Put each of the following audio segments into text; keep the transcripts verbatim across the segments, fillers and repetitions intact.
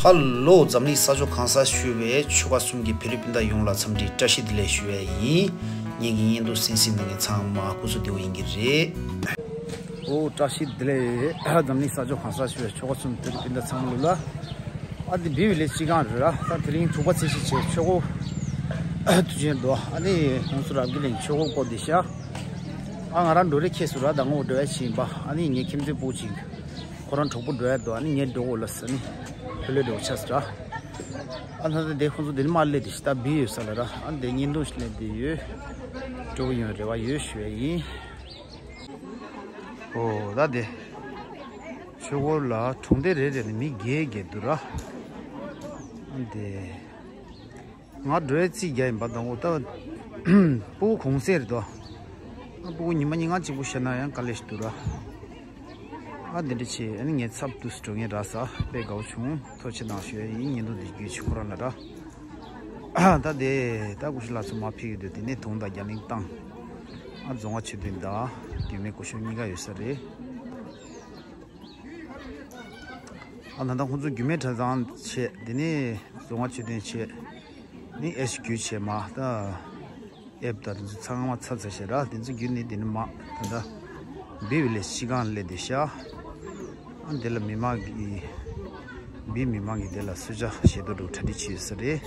ཧ་ལོ། འཛམ་གླིང་ས་ཕྱོགས་གང་སར་བཞུགས་པའི་ཆོལ་ཁ་གསུམ་གྱི་བོད་རིགས་སྤུན་ཟླ་ཡོངས་ལ་འཚམས་འདྲི་བཀྲ་ཤིས་བདེ་ལེགས་ཞུ་ཡས་ཡིན། ངེད་ཀྱི་བརྙན་ཐུང་གསན་གཟིགས་གནང་མཁན་ཚང་མ་སྐུ་གཟུགས་བདེ་པོ་ཡིན་གྱི་རེད། ཨོ་བཀྲ་ཤིས་བདེ་ལེགས། འཛམ་གླིང་ས་ཕྱོགས་གང་སར་བཞུགས་པའི་ཆོལ་ཁ་གསུམ་བོད་རིགས་སྤུན་ཟླ་ཚང་མ་ལོ་ལ། ཨ་འདི་བི་བི་ལེ་སྤྱི་ཁང་རེད་ར། ད་དེ་རིང་དྲུག་པ་ཚེས་བཞི་བྱས་ཆོས་འཁོར་དུས་ཆེན་འདུག་ཨ་ནི་ཁོང་ཚོ་རབ་རྒྱས་གླིང་ཆོས་འཁོར་སྐོར་འདི་ཤ། ཨ་ང་རང་འགྲོ་རེ་ཁེལ་སོང་ར། ད་ངོ་འགྲོ་ཡ་ཕྱིན་པ། ཨ་ནི་ངའི་ཁྱིམ་མཚེས་སྤུ་གུ་ཅིག་ཁོ་རང་གྲོགས་པོ་འགྲོ་ཡ་འདུག་ཨ་ནི་ངས་འགྲོ་དགོས་ལབ་ཟེར་ནི་བུ་ལོན་འགྲོ་ཆགས་སོང་ར། ཨ་ད་ད་དེ་ཁོང་ཚོ་དེ་ནི་མ་སླེབས་དེ་ཤི་ད་བི་ཡོད་ས་ལ་ར། ཨ་དེ་བརྙན་ཐུང་ཞིག་སླེབས་དེ་ཡོད། སྤྲོ་པོ་ཡོང་རེ་བ་ཡོད་ཞུ་ཡ་ཡིན། ཨོ་ད་དེ་ཆོས་འཁོར་ལ་གྲོང་སྡེ་རེ་རེ་ནས་མི་བརྒྱད་བརྒྱད་འདུག་ར། ཨ་དེ། ང་འགྲོ་ཡའི་རྩིས་རྒྱག་ཡིན་པ་དང་། འོ་ད་སྤུ་གུ་གུང་སེང་རེད་དོ། ཨ་སྤུ་གུ་ཉི་མ་ཉིན་གང་གཅིག་པུ་བཤད་ན་ཡང་དཀའ་ལས་ཤིག་འདུག་ར། ཨ་འདི་འདྲ་བྱས། ཨ་ནི་ངའི་ཚབ་ཏུ་འགྲོ་མཁན་རག་ས་དཔེ་དགའ་པོ་བྱུང་། ཐུགས་རྗེ་གནང་ཞུ་ཡ་ཡིན། བརྙན་ཐུང་འདི་བརྒྱུད་བྱས་ཁོ་རང་ལ་ར། ད་དེ་ད་སྐུ་ཞབས་ལགས་ཚོ་མར་ཕེབས་ཡོད་དུས་དེ་ནས་དུང་དང་རྒྱ་གླིང་བཏང་། ཨ་རྫོང་ཁ་མཆོད་རྟེན་དང་རྒྱུད་སྨད་སྐུ་ཞབས་གཉིས་ཀ་ཡོད་ས་རེད། ཨ་ད་ལྟ་ཁོང་ཚོ་རྒྱུད་སྨད་གྲྭ་ཚང་བྱས། དེ་ནས་རྫོང་ཁ་མཆོད་རྟེན་བྱས། ནི་ཨེ་ཤི་རྒྱུད་བྱས་མ་ད། ཨེབ་ད་དེ་ཚོ་ཚང་མ་ཚར་ཚར་བྱས་ར། དེ་ཚོ་བརྒྱུད་ནས་དེ་ནི་མ་ད་ད་བི་བི་ལེ་སྤྱི་ཁང་སླེབས་དེ་ཤ། ཨ་འདི་ལ་མི་མང་གི་བི་མི་མང་གི་དེ་ལ་གསོལ་ཇ་བཞེས་དོ་འགྲོ་གྲ་སྒྲིག་བྱས་ཡོད་ས་རེད།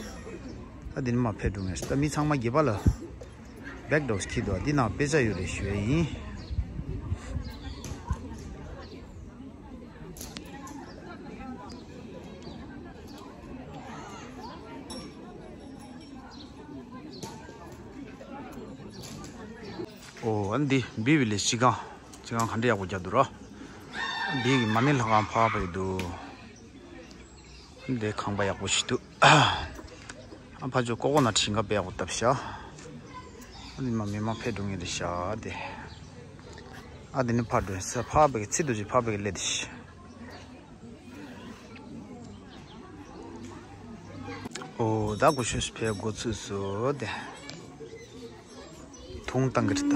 ཨ་དེ་ནི་མ་ཕེབས་འགྲོ་ངེས་ད་མི་ཚང་མ་སྒེར་པ་ལ། བེག་ཌོག་སི་འཁྱེར་འདུག་འདི་ནང་དཔེ་ཆ་ཡོད་རེད་ཞུ་ཡ་ཡིན། ཨོ་ཨ་འདི་བི་བི་ལེ་སྤྱི་ཁང་། སྤྱི་ཁང་ག་འདྲ་ཡག་པོ་རྒྱག་འདུག་ར། འདི་གི་མ་ཎི་ལྷ་ཁང་ཕར་བ་ཡོད་འདུག་འདི་ཁང་པ་ཡག་པོ་ཞིག་འདུག་ཨ་ཕ་ཇོ་ཀོ་ཀོ་ནཊ་ཞིང་ཁ་དཔེ་ཡག་པོ་བཏབ་ཤག་ཨ་ནི་མ་མི་མང་ཕེབས་འགྲོ་ངེས་རེད་ཤག་དེ། ཨ་དེ་ནི་ཕར་འགྲོ་ས་ཕར་བ་གི་ཚིག་ཏུ་ཅིག་ཕར་བ་གི་སླེབས་དེ་ཤག་ཨོ་ད་སྐུ་ཞབས་ཕེབས་འགོ་ཚུགས་སོང་དེ། དུང་བཏང་གི་རེད་ད།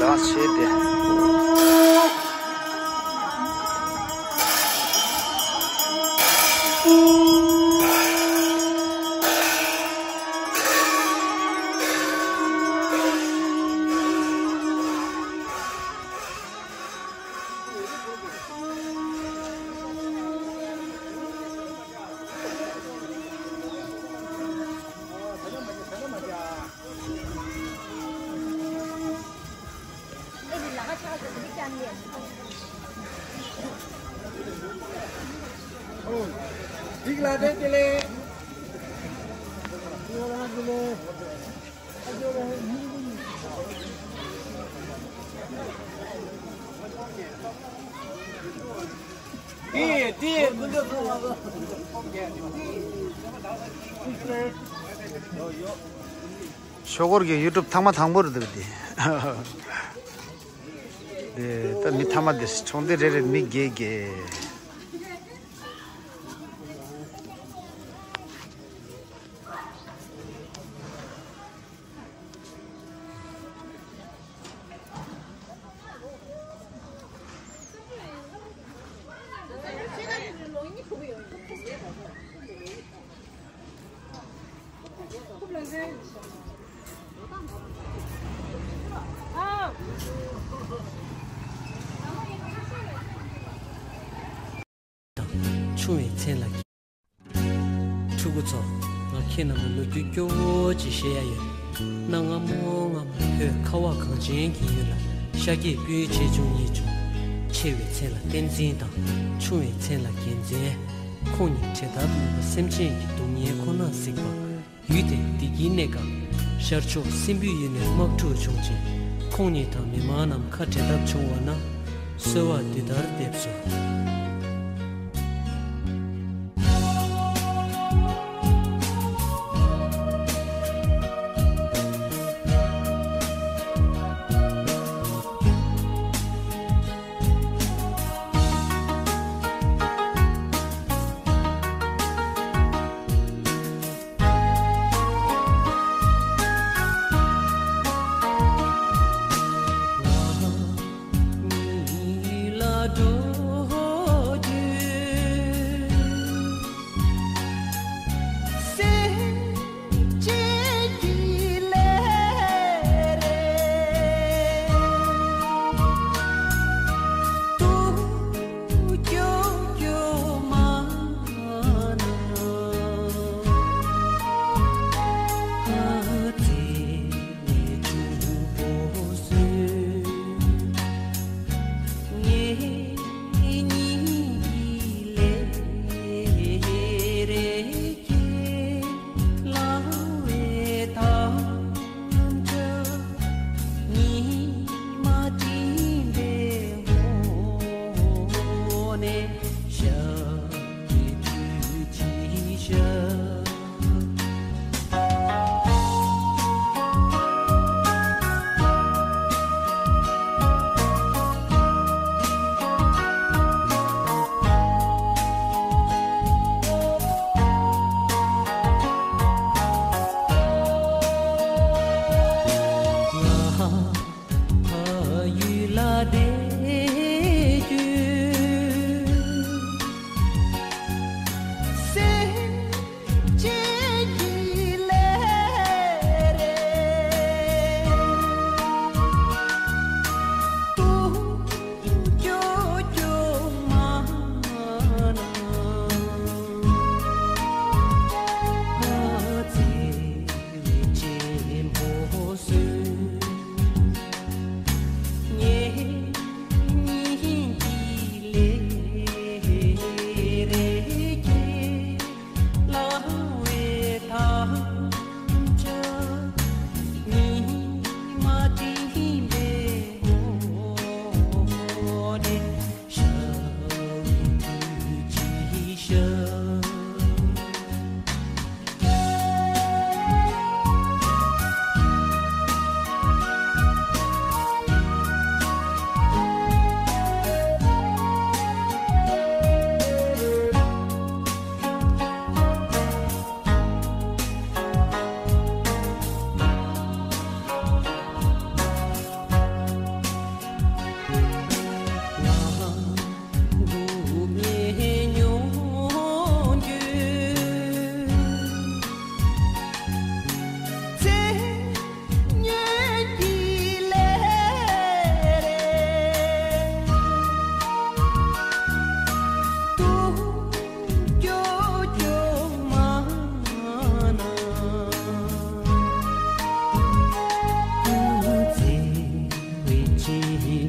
ལགས་བྱས་ཏེ། ཆོས་འཁོར་གྱི་ཡུ་ཊུབ་ཐེངས་མ་དང་པོ་རེད་འདུག་འདི། འདི་ད་མི་ཐ་མ་འདིར་གྲོང་སྡེ་རེ་རེར་མི་བརྒྱད་བརྒྱད། དང་ཆུང་བའི་མཚན་ལ། ཕྲུ་གུ་ཚོ། ང་ཁྱེད་རྣམས་ལ་ལོ་རྒྱུས་སྐྱོ་བོ་ཅིག་བཤད་ཡ་ཡོད། གནའ་སྔ་མོ་སྔ་མོ་བོད་ཁ་བ་གངས་ཅན་གྱི་ཡུལ་ལ་ཤཱཀྱའི་སྤུན་ཆེ་ཆུང་གཉིས་བྱུང་། ཆེ་བའི་མཚན་ལ་བསྟན་འཛིན་དང་ཆུང་བའི་མཚན་ལ་རྒྱལ་མཚན། ཁོང་གཉིས་བྲལ་ཐབས་མེད་པར་སེམས་ཅན་གྱི་སྡུག་བསྔལ་ཁོ་ནར་གཟིགས་པ། ཡུལ་དེར་བདེ་སྐྱིད་གནས་སྐབས་ཤར་ཕྱོགས་སྲིན་པོའི་ཡུལ་ནས་དམག་འཁྲུག་བྱུང་རྗེས་ཁོང་གཉིས་དང་མི་མང་རྣམས་ཁ་བྲལ་ཐབས་བྱུང་བ་ན་གསོལ་བ་འདི་ལྟར་འདེབས་སོ།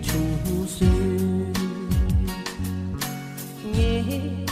ཆུང་སོས། ངས་